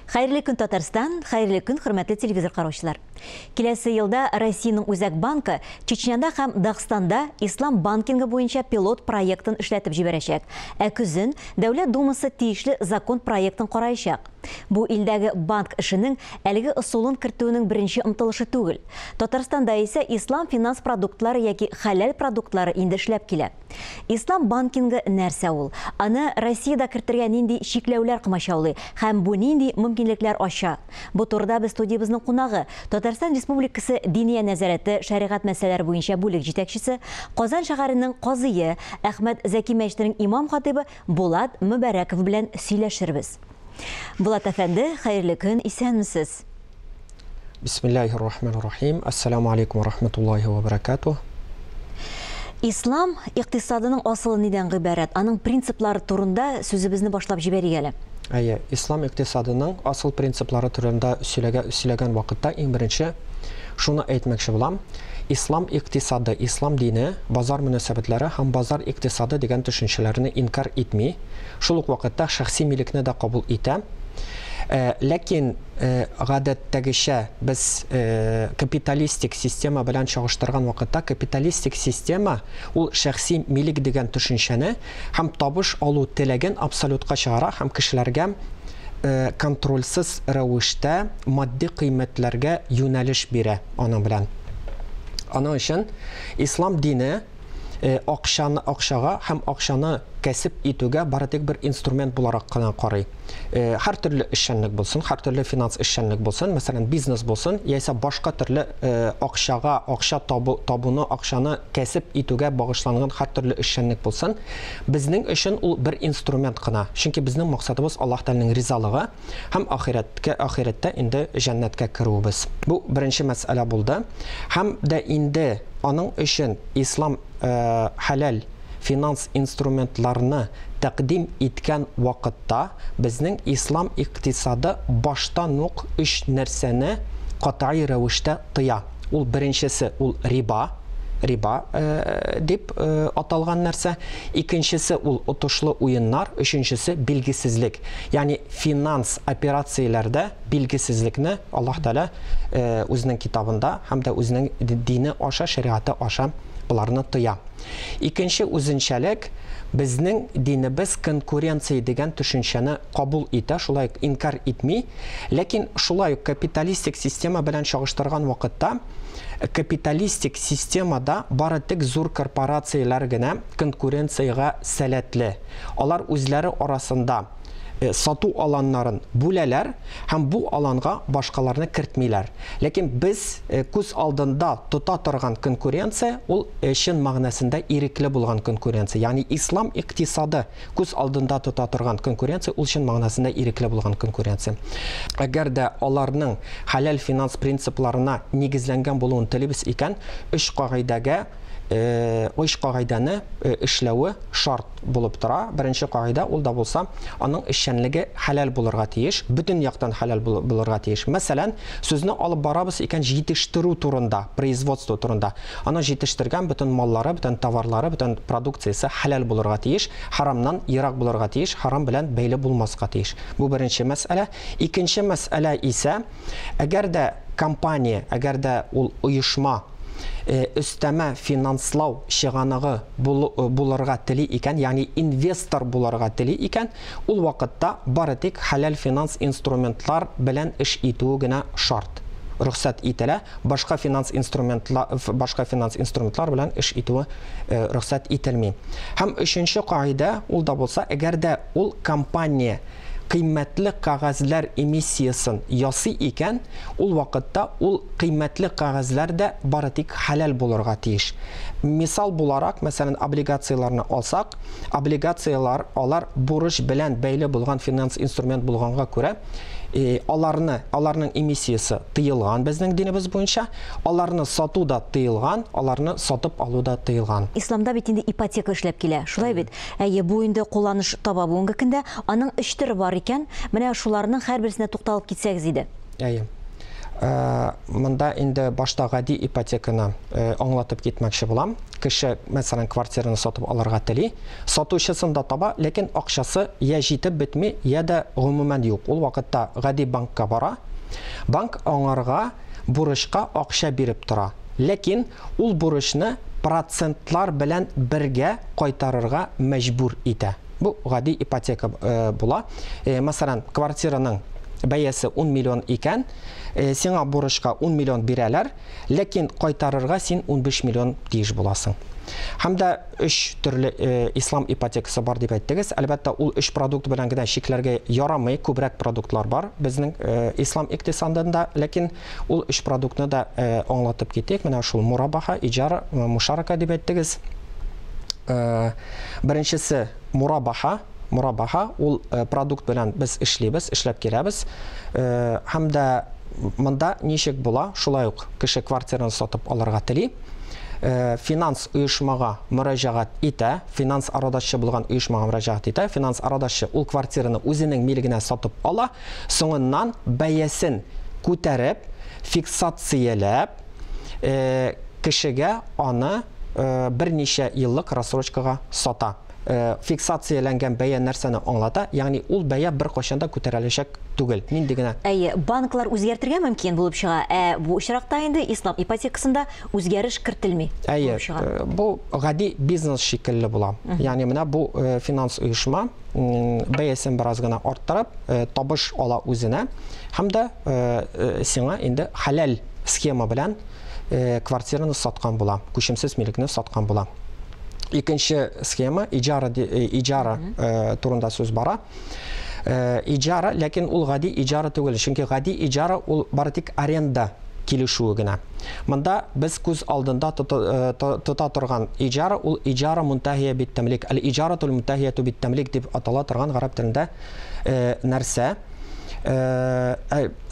Хәерле көн, Татарстан, хәерле көн, хөрмәтле телевизор караучылар. Киләсе елда Россиянең Үзәк банкы Чечняда һәм Дагстанда ислам банкингы буенча пилот проектын эшләтеп җибәрәчәк. Ә көзен Дәүләт Думасы тиешле закон проектын караячак. Бу илдәге банк эшенең әлеге ысулын кертүенең беренче омтылышы түгел. Татарстанда исә ислам финанс продуктлары яки хәләл продуктлары инде эшләп килә. Ислам банкингы нәрсә ул? Аны Россиядә кертергә нинди чикләүләр комачаулый һәм бу нинди мөмкинлекләр ача? Бу турыда без студиябезнең кунагы, Татарстан Республикасы Диния нәзарәте шәригать мәсьәләләре буенча бүлек җитәкчесе, Казан шәһәренең казые, Әхмәт Зәки мәчетенең имам-хатыйбы Булат Мөбарәков белән сөйләшербез. Булат әфәнде, хәерле көн, исәнмесез! Бисмиллахир рахманир рахим. Ассаламу алейкум ва рахматуллахи ва баракатух. Ислам икътисадының асылы нидән гыйбарәт? Аның принциплары турында сүзебезне башлап җибәрик әле. Әйе, ислам икътисадының асыл принциплары турында сөйләгән вакытта иң беренче шуны әйтмәкче булам. Ислам икътисады, ислам дине, базар мөнәсәбәтләре һәм базар икътисады дигән төшенчәләрне инкар итми. Шул ук вакытта шәхси милекне дә кабул итә. Ләкин гадәттәгечә без капиталистик система белән чагыштырган вакытта, капиталистик система ул шәхси милек дигән төшенчәне һәм табыш алу теләген абсолютка чыгара һәм кешеләргә контрольсез рәвештә матди кыйммәтләргә юнәлеш бирә аның белән. Аның өчен ислам дине акчаны акчага һәм акчаны кәсеп итүгә бары тик бер инструмент буларак кына карый. Һәр төрле эшчәнлек булсын, һәр төрле финанс эшчәнлек булсын, мәсәлән, бизнес булсын, яисә башка төрле акчага, акча табу, табуны, акчаны кәсеп итүгә багышланган һәр төрле эшчәнлек булсын, безнең өчен ул бер инструмент кына. Чөнки безнең максатыбыз Аллаһ Тәгаләнең ризалыгы һәм ахирәткә, ахирәттә инде җәннәткә керүебез. Бу беренче мәсьәлә булды. Һәм дә инде аның өчен ислам хәләл финанс инструментларны тәкъдим иткән вакытта безнең ислам икътисады баштан ук өч нәрсәне катгый рәвештә тыя. Ул беренчесе, ул риба, риба дип аталган нәрсә. Икенчесе, ул отышлы уеннар, өченчесе, билгесезлек. Ягъни финанс операцияләрдә билгесезлекне Аллаһ Тәгалә үзенең китабында һәм дә үзенең дине аша, шәригате аша боларны тыя. Икенче үзенчәлек, безнең динебез конкуренция дигән төшенчәне кабул итә, шулай ук инкарь итми. Ләкин шулай ук капиталистик система белән чагыштырган вакытта, капиталистик системада бары тик зур корпорацияләр генә конкуренциягә сәләтле. Алар үзләре арасында сату аланнарын бүләләр һәм бу аланга башкаларны кертмиләр. Ләкин без күз алдында тота торган конкуренция ул чын мәгънәсендә ирекле булган конкуренция. Ягъни ислам икътисады күз алдында тота торган конкуренция ул чын мәгънәсендә ирекле булган конкуренция. Әгәр дә аларның хәләл финанс принципларына нигезләнгән булуын телибез икән, өч кагыйдәгә өч кагыйдәне эшләве шарт булып тора. Беренче кагыйдә, ул да булса, аның эшчәнлеге хәләл булырга тиеш, бөтен яктан хәләл булырга тиеш. Мәсәлән, сүзне алып барабыз икән җитештерү турында, производство турында. Аның җитештергән бөтен маллары, бөтен товарлары, бөтен продукциясе хәләл булырга тиеш, харамнан ерак булырга тиеш, харам белән бәйле булмаска тиеш. Бу беренче мәсьәлә. Икенче мәсьәлә исә, әгәр дә компания, әгәр дә ул оешма өстәмә финанслау чыганагы булырга тели икән, ягъни инвестор булырга тели икән, ул вакытта бары тик хәләл финанс инструментлар белән эш итүе генә шарт. Рөхсәт ителә, башка финанс инструментлар, башка финанс инструментлар белән эш итүе рөхсәт ителми. Һәм өченче кагыйдә, ул да булса, әгәр дә ул компания кыйммәтле кәгазьләр эмиссиясен ясый икән, ул вакытта ул кыйммәтле кәгазьләр дә бары тик хәләл булырга тиеш. Мисал буларак, мәсәлән, облигацияләрне алсак, облигацияләр алар бурыч белән бәйле булган финанс инструмент булганга күрә, аларны, аларның эмиссиясе тыелган безнең динебез буенча, аларны сату да тыелган, аларны сатып алу да тыелган. Исламда бит инде ипотека эшләп килә, шулай бит? Әйе, бу инде кулланыш таба бүгенге көндә. Аның өч төре бар икән. Менә шуларның һәрберсенә тукталып китсәгез иде. Әйе. Монда инде башта гади ипотеканы аңлатып китмәкче булам. Кеше, мәсәлән, квартираны сатып алырга тели, сатучысын да таба, ләкин акчасы я җитеп бетми, я дә гомумән юк. Ул вакытта гади банкка бара. Банк аңарга бурычка акча биреп тора. Ләкин ул бурычны процентлар белән бергә кайтарырга мәҗбүр итә. Бу гади ипотека була. Мәсәлән, квартираның бәясе 10 миллион икән, сиңа бурычка 10 миллион бирәләр, ләкин кайтарырга син 15 миллион тиеш буласың. Һәм дә өч төрле ислам ипотекасы бар дип әйттегез. Әлбәттә, ул өч продукт белән генә чикләргә ярамый, күбрәк продуктлар бар безнең ислам икътисадында, ләкин ул өч продуктны да аңлатып китик. Менә шул мурабаха, иджара, мушарака дип әйттегез. Беренчесе мурабаха. Мурабаха ул продукт белән без эшлибез, эшләп киләбез. Һәм дә монда ничек була? Шулай ук кеше квартираны сатып алырга тели. Финанс оешмага мөрәҗәгать итә, финанс арадашчы булган оешмага мөрәҗәгать итә. Финанс арадашчы ул квартираны үзенең милегенә сатып ала, соңыннан бәясен күтәреп, фиксацияләп, кешегә аны берничә еллык рассрочкага сата. Фиксацияләнгән бәя нәрсәне аңлата? Ягъни ул бәя бер кайчан да күтәреләчәк түгел. Нинди генә? Әйе, банклар үзгәртергә мөмкин булып чыга. Ә бу очракта инде ислам ипотекасында үзгәреш кертелми. Әйе, бу гади бизнес шикелле була. Ягъни менә бу финанс оешма бәясен бераз гына арттырып, табыш ала үзенә һәм дә сиңа инде хәләл схема белән квартираны саткан була, күчемсез милекне саткан була. Икенче схема иджара, иджара турында сүз бара. Иджара, ләкин ул гади иджара түгел, чөнки гади иджара ул бары тик аренда килешүе генә. Монда без күз алдында тота торган иджара ул иджара мунтахия бит тамлик, әл иджаратул мунтахияту бит тамлик дип атала торган гарәп телендә нәрсә.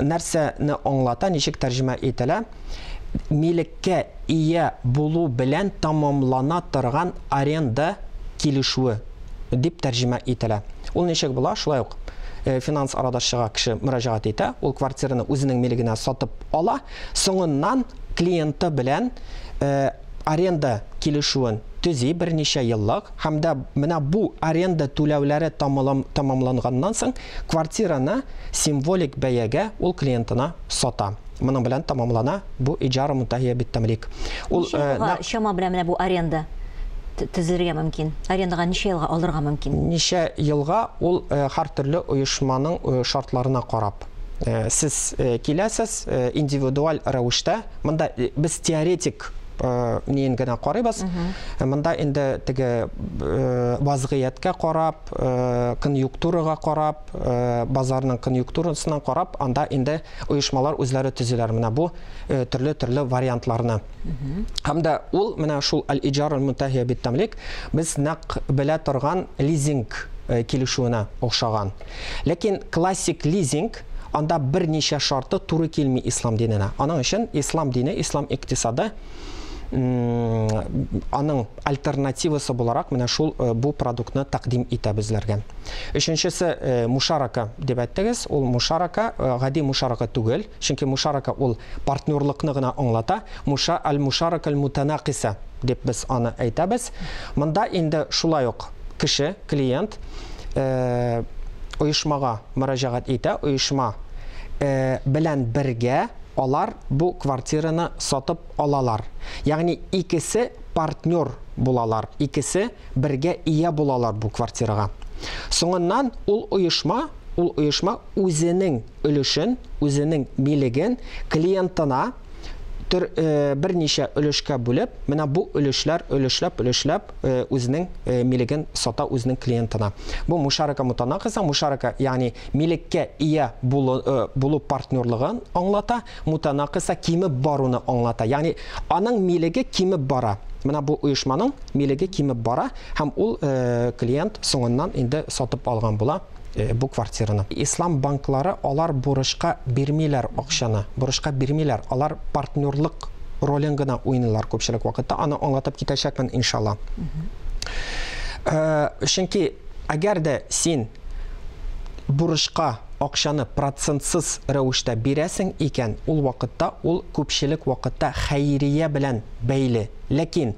Нәрсәне аңлата, ничек тәрҗемә ителә? Милеккә ия булу белән тамамлана торган аренда килешүе дип тәрҗемә ителә. Ул ничек була? Шулай ук финанс арадашчыга кеше мөрәҗәгать итә, ул квартираны үзенең милегенә сатып ала, соңыннан клиенты белән аренда килешүен төзи берничә еллык, һәм дә менә бу аренда түләүләре тамамланганнан соң квартираны символик бәягә ул клиентына сата. Моның белән тамамлана бу иджара мунтахия бит тамлик. Ул чама белән менә бу аренда төзелергә мөмкин. Арендага ничә елга алырга мөмкин? Ничә елга ул һәр төрле оешманың шартларына карап. Сез киләсез индивидуаль рәвештә. Монда без теоретик неен генә карыйбыз. Монда инде теге вазгыятькә карап, конъюнктурага карап, базарның конъюнктурасына карап, анда инде оешмалар үзләре төзиләр менә бу төрле-төрле вариантларны. Һәм дә ул менә шул аль-иджарул мунтахия бит тамлик без нәкъ белә торган лизинг килешүенә охшаган. Ләкин классик лизинг анда берничә шарты туры килми ислам диненә. Аның өчен ислам дине, ислам икътисады аның альтернативасы буларак менә шул бу продуктны тәкъдим итә безләргә. Өченчесе мушарака дип әйттегез. Ул мушарака гади мушарака түгел, чөнки мушарака ул партнерлыкны гына аңлата. Муша аль-мушарака аль-мутанакиса дип без аны әйтәбез. Монда инде шулай ук кеше, клиент оешмага мөрәҗәгать итә, оешма белән бергә алар бу квартираны сатып алалар. Ягъни икесе партнер булалар, икесе бергә ия булалар бу квартирага. Соңыннан ул оешма үзенең өлешен, үзенең милеген клиентына берничә өлешкә бүлеп, менә бу өлешләр өлешләп үзенең милеген сата үзенең клиентына. Бу мушарака мутанакиса, мушарака ягъни милеккә ия булу партнерлыгын аңлата, мутанакиса кимеп баруны аңлата. Ягъни аның милеге кимеп бара. Менә бу оешманың милеге кимеп бара һәм ул клиент соңыннан инде сатып алган була бу квартираны. Ислам банклары алар бурычка бирмиләр акчаны, бурычка бирмиләр. Алар партнерлык ролен гына уйныйлар күпчелек вакытта. Аны аңлатып китәчәкмен иншалла. Чөнки әгәр дә син бурычка акчаны процентсыз рәвештә бирәсең икән, ул вакытта ул күпчелек вакытта хәйрия белән бәйле. Ләкин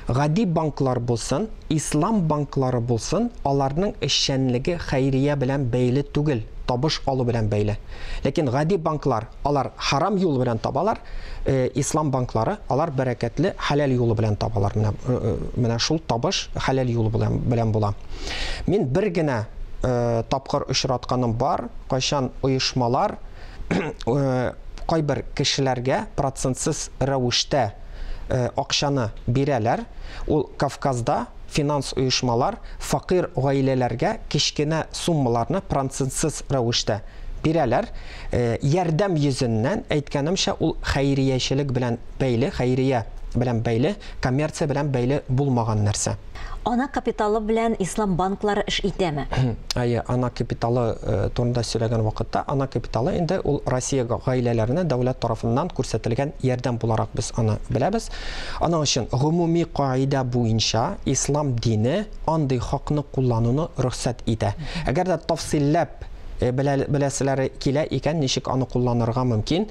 гади банклар булсын, ислам банклары булсын, аларның эшчәнлеге хәйрия белән бәйле түгел, табыш алу белән бәйле. Ләкин гади банклар, алар харам юл белән табалар, ислам банклары, алар бәрәкәтле хәләл юлы белән табалар. Менә шул табыш хәләл юлы белән була. Мин бер генә тапкыр очратканым бар, кайчан оешмалар кайбер кешеләргә процентсыз рәвештә акчаны бирәләр. Ул Кавказда финанс оешмалар факир гаиләләргә кечкенә суммаларны процентсыз рәвештә бирәләр. Ярдәм йөзеннән, әйткәнемчә, ул хәйриячелек белән бәйле, хәйрия белән бәйле, коммерция белән бәйле булмаган нәрсә. Ана капиталы белән ислам банклары эш итәме? Әйе, ана капиталы турында сөйләгән вакытта, ана капиталы инде ул Россия гаиләләренә дәүләт тарафыннан күрсәтелгән ярдәм буларак без аны беләбез. Аның өчен гомуми кагыйдә буенча ислам дине андый хакны куллануны рөхсәт итә. Әгәр дә тафсилләп беләселәре килә икән, ничек аны кулланырга мөмкин,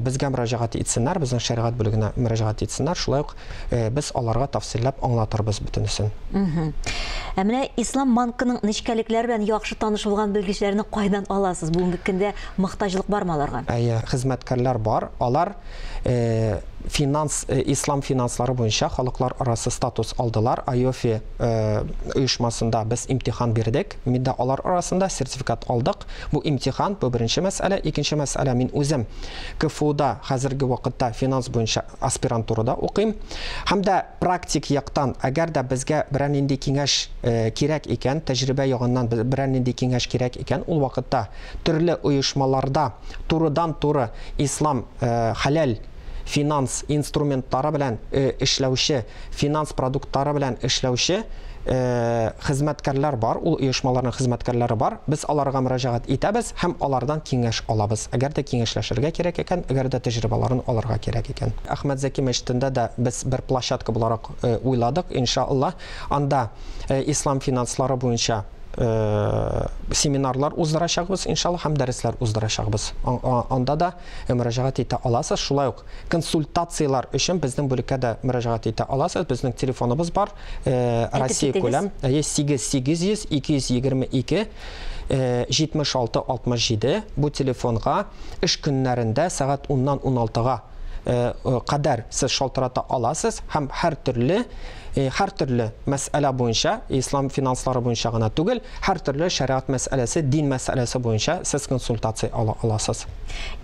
безгә мөрәҗәгать итсеннәр, безнең шәригать бүлегенә мөрәҗәгать итсеннәр, шулай ук без аларга тафсилләп аңлатырбыз бөтенесен. Ә менә ислам банкының нечкәлекләре белән яхшы таныш булган белгечләрне кайдан аласыз? Бүгенге көндә мохтаҗлык бармы аларга? Әйе, хезмәткәрләр бар. Алар финанс, ислам финанслары буенча халыклар арасы статус алдылар. АЙОФИ оешмасында без имтихан бирдек. Мин дә алар арасында сертификат алдык. Бу имтихан, бу беренче мәсьәлә. Икенче мәсьәлә, мин үзем КФУда хәзерге вакытта финанс буенча аспирантурада укыйм. Һәм дә практик яктан, әгәр дә безгә берәр нинди киңәш кирәк икән, тәҗрибә ягыннан берәр нинди киңәш кирәк икән, ул вакытта төрле оешмаларда турыдан-туры ислам хәләл финанс инструментлары белән эшләүче, финанс продуктлары белән эшләүче хезмәткәрләр бар, ул оешмаларның хезмәткәрләре бар. Без аларга мөрәҗәгать итәбез һәм алардан киңәш алабыз. Әгәр дә киңәшләшергә кирәк икән, әгәр дә тәҗрибәләрен алырга кирәк икән. Әхмәт Зәки мәчетендә дә без бер площадка буларак уйладык, иншалла. Анда ислам финанслары буенча семинарлар уздырачакбыз, иншалла, һәм дәресләр уздырачакбыз. Анда да мөрәҗәгать итә аласыз. Шулай ук консультацияләр өчен безнең бүлеккә дә мөрәҗәгать итә аласыз. Безнең телефоныбыз бар. Россия күләм 8 222 76 67. Бу телефонга эш көннәрендә сәгать 10-нан 16-га кадәр сез шалтырата аласыз һәм һәр төрле мәсьәлә буенча, ислам финанслары буенча гына түгел, һәр төрле шәриат мәсьәләсе, дин мәсьәләсе буенча сез консультация ала аласыз.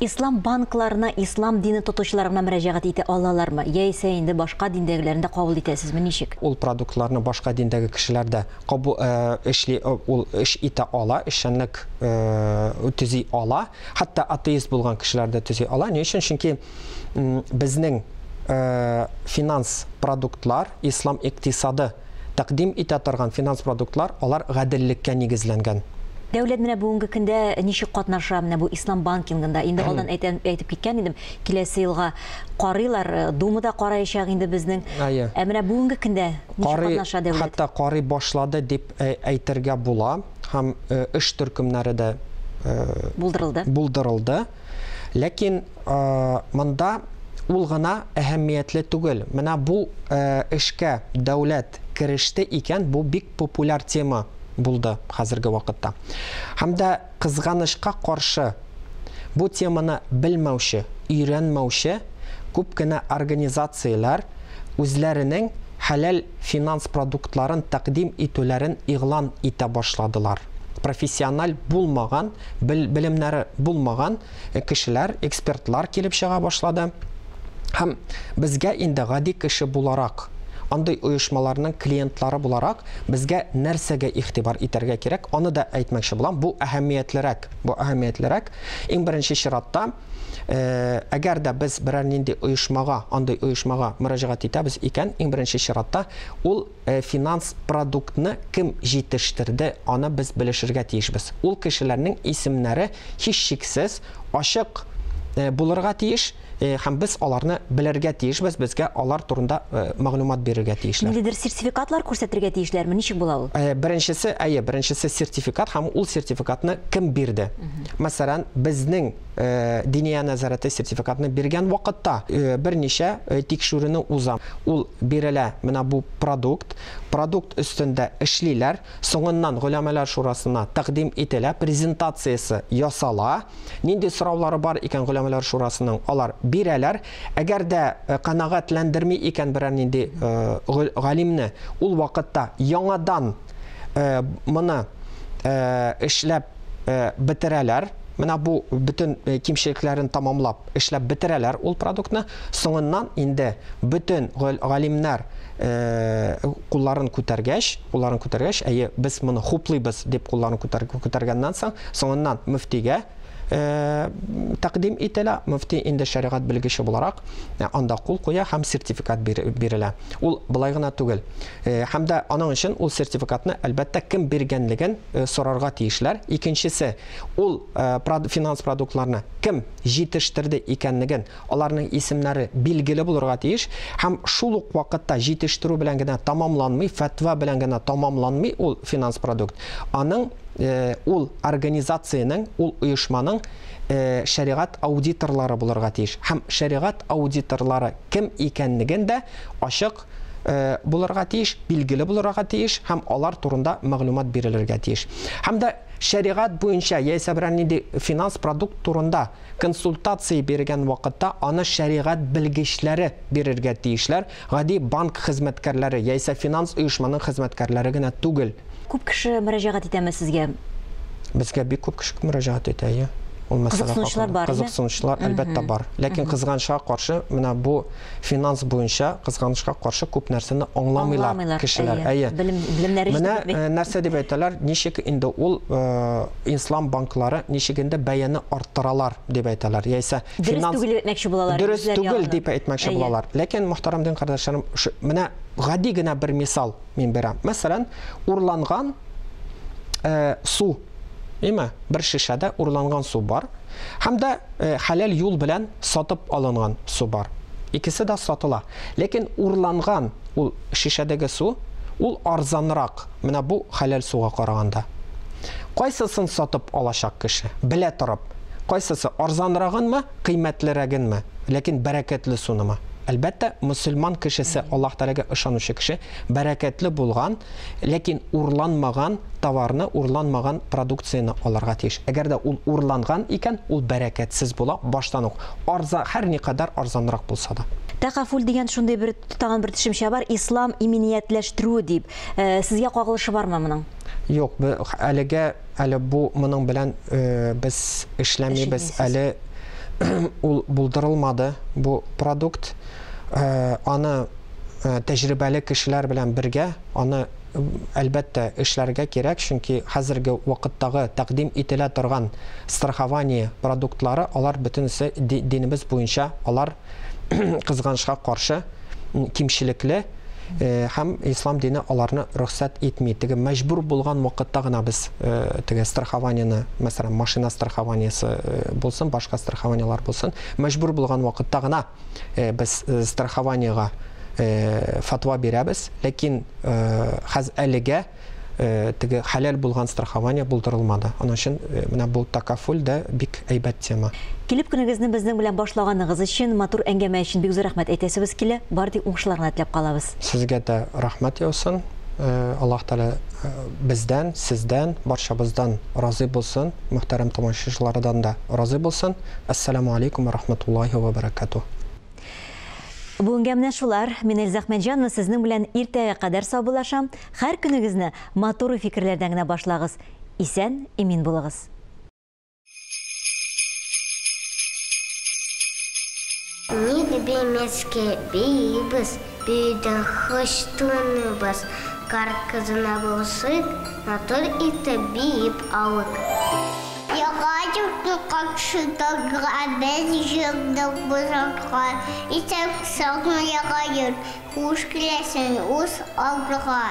Ислам банкларына ислам дине тотучыларына мөрәҗәгать итә алалармы? Яисә инде башка диндәгеләрен дә кабул итәсезме, ничек? Ул продуктларны башка диндәге кешеләр дә кабул эшли, ул эш итә ала, эшчәнлек төзи ала, хәтта атеист булган кешеләр дә төзи ала. Ни өчен? Чөнки безнең финанс продуктлар, ислам икътисады тәкъдим итә торган финанс продуктлар, алар гаделлеккә нигезләнгән. Дәүләт менә бүгенге көндә ничек катнаша менә бу ислам банкингында? Инде алдан әйтеп киткән идем, киләсе елга карыйлар, Думада караячак инде безнең. Ә менә бүгенге көндә ничек катнаша дәүләт? Хәтта карый башлады дип әйтергә була, һәм эш төркемнәре дә булдырылды. Ләкин монда ул гына әһәмиятле түгел. Менә бу эшкә дәүләт кереште икән, бу бик популяр тема булды хәзерге вакытта. Һәм дә кызганычка каршы бу теманы белмәүче, өйрәнмәүче күп кенә организацияләр үзләренең хәләл финанс продуктларын тәкъдим итүләрен игълан итә башладылар. Профессиональ булмаган, белемнәре булмаган кешеләр, экспертлар килеп чыга башлады. Һәм безгә инде гади кеше буларак, андый оешмаларның клиентлары буларак, безгә нәрсәгә игътибар итәргә кирәк, аны да әйтмәкче булам. Бу әһәмиятлерәк, бу әһәмиятлерәк. Иң беренче чиратта, әгәр дә без берәр нинди оешмага, андый оешмага мөрәҗәгать итәбез икән, иң беренче чиратта ул финанс продуктны кем җитештерде, аны без белешергә тиешбез. Ул кешеләрнең исемнәре һичшиксез ачык булырга тиеш. Һәм без аларны белергә тиешбез, безгә алар турында мәгълүмат бирергә тиешләр. Ниндидер сертификатлар күрсәтергә тиешләрме? Ничек була ул? Беренчесе, әйе, беренчесе сертификат, һәм ул сертификатны кем бирде? Мәсәлән, безнең Диния нәзарәте сертификатны биргән вакытта берничә тикшерүне уза. Ул бирелә менә бу продукт, продукт өстендә эшлиләр, соңыннан Голямалар шурасына тәкъдим ителә, презентациясе ясала. Нинди сораулары бар икән Голямалар шурасының, алар бирәләр. Әгәр дә канәгатьләндерми икән берәр нинди галимне, ул вакытта яңадан моны эшләп бетерәләр. Менә бу бөтен кимчелекләрен тамамлап эшләп бетерәләр ул продуктны. Соңыннан инде бөтен галимнәр кулларын күтәргәч, әйе, без моны хуплыйбыз дип кулларын күтәргәннән соң, соңыннан мөфтигә тәкъдим ителә. Мөфти инде шәригать белгече буларак анда кул куя һәм сертификат бирелә. Ул былай гына түгел. Һәм дә аның өчен ул сертификатны әлбәттә кем биргәнлеген сорарга тиешләр. Икенчесе, ул финанс продуктларны кем җитештерде икәнлеген, аларның исемнәре билгеле булырга тиеш. Һәм шул ук вакытта җитештерү белән генә тамамланмый, фәтва белән генә тамамланмый ул финанс продукт. Аның ул организациянең, ул оешманың шәригать аудиторлары булырга тиеш. Һәм шәригать аудиторлары кем икәнлеген дә ачык булырга тиеш, билгеле булырга тиеш һәм алар турында мәгълүмат бирелергә тиеш. Һәм дә шәригать буенча яисә берәр нинди финанс продукт турында консультация биргән вакытта аны шәригать белгечләре бирергә тиешләр, гади банк хезмәткәрләре яисә финанс оешманың хезмәткәрләре генә түгел. Күп кеше мөрәҗәгать итәме сезгә? Безгә бик күп кеше мөрәҗәгать итә, әйе. Ул мәсьәлә Кызыксынучылар бар, Кызыксынучылар әлбәттә бар. Ләкин кызганычка каршы, менә бу финанс буенча кызганычка каршы күп нәрсәне аңламыйлар кешеләр. Әйе. Белемнәре җитми. Менә нәрсә дип әйтәләр, ничек инде ул ислам банклары ничек инде бәяне арттыралар дип әйтәләр. Яисә финанс дөрес түгел әйтмәкче булалар. Дөрес түгел дип әйтмәкче булалар. Ләкин мөхтәрәм дин кардәшләрем, менә гади генә бер мисал мин бирәм. Мәсәлән, урланган су. Әйме, бер шешәдә урланган су бар һәм дә хәләл юл белән сатып алынган су бар. Икесе дә сатыла. Ләкин урланган ул шешәдәге су, ул арзанрак. Менә бу хәләл суга караганда. Кайсысын сатып алачак кеше? Белә торып. Кайсысы арзанрагынмы, кыйммәтлерәгенме? Ләкин бәрәкәтле сунымы? Әлбәттә, мөселман кешесе, Аллаһ Тәгаләгә ышанучы кеше, бәрәкәтле булган, ләкин урланмаган товарны, урланмаган продукцияне алырга тиеш. Әгәр дә ул урланган икән, ул бәрәкәтсез була баштан ук. Арзан, һәр никадәр арзанрак булса да. Тәкафул дигән шундый бер тагын бер төшенчә бар, ислам иминиятләштерүе дип. Сезгә кагылышы бармы моның? Юк, әлегә әле бу моның белән без эшләмибез. Әле ул булдырылмады бу продукт. Аны тәҗрибәле кешеләр белән бергә аны әлбәттә эшләргә кирәк, чөнки хәзерге вакыттагы тәкъдим ителә торган страхование продуктлары, алар бөтенесе динебез буенча, алар кызганычка каршы кимчелекле, һәм ислам дине аларны рөхсәт итми. Теге мәҗбүр булган вакытта гына без теге страхованиены, мәсәлән, машина страхованиесе булсын, башка страхованиелар булсын, мәҗбүр булган вакытта гына без страхованиега фатва бирәбез, ләкин әлегә теге хәләл булган страхование булдырылмады. Аның өчен менә бу такафул да бик әйбәт тема. Килеп көнегезне безнең белән башлаганыгыз өчен, матур әңгәмә өчен бик зур рәхмәт әйтәсебез килә. Бар тик уңышлар гына теләп калабыз. Сезгә дә рәхмәт яусын. Аллаһ Тәгалә бездән, сездән, барчабыздан разый булсын. Мөхтәрәм тамашачылардан да разый булсын. Ассаламу алейкум ва рахматуллахи ва баракатух. Бүгенгә менә шулар. Мин Эльза Әхмәтҗанова сезнең белән иртәгә кадәр саубуллашам. Һәр көнегезне матур фикерләрдән генә башлагыз. Исән, имин булыгыз. Ник бимескә бейбез, бейдән хуштуныбыз. Кар кызына булсык, матур итеп биеп алык. Яга каршы тагра без җырдык бозакка. Исәп сагын яга йөр, хуш киләсең үз алга.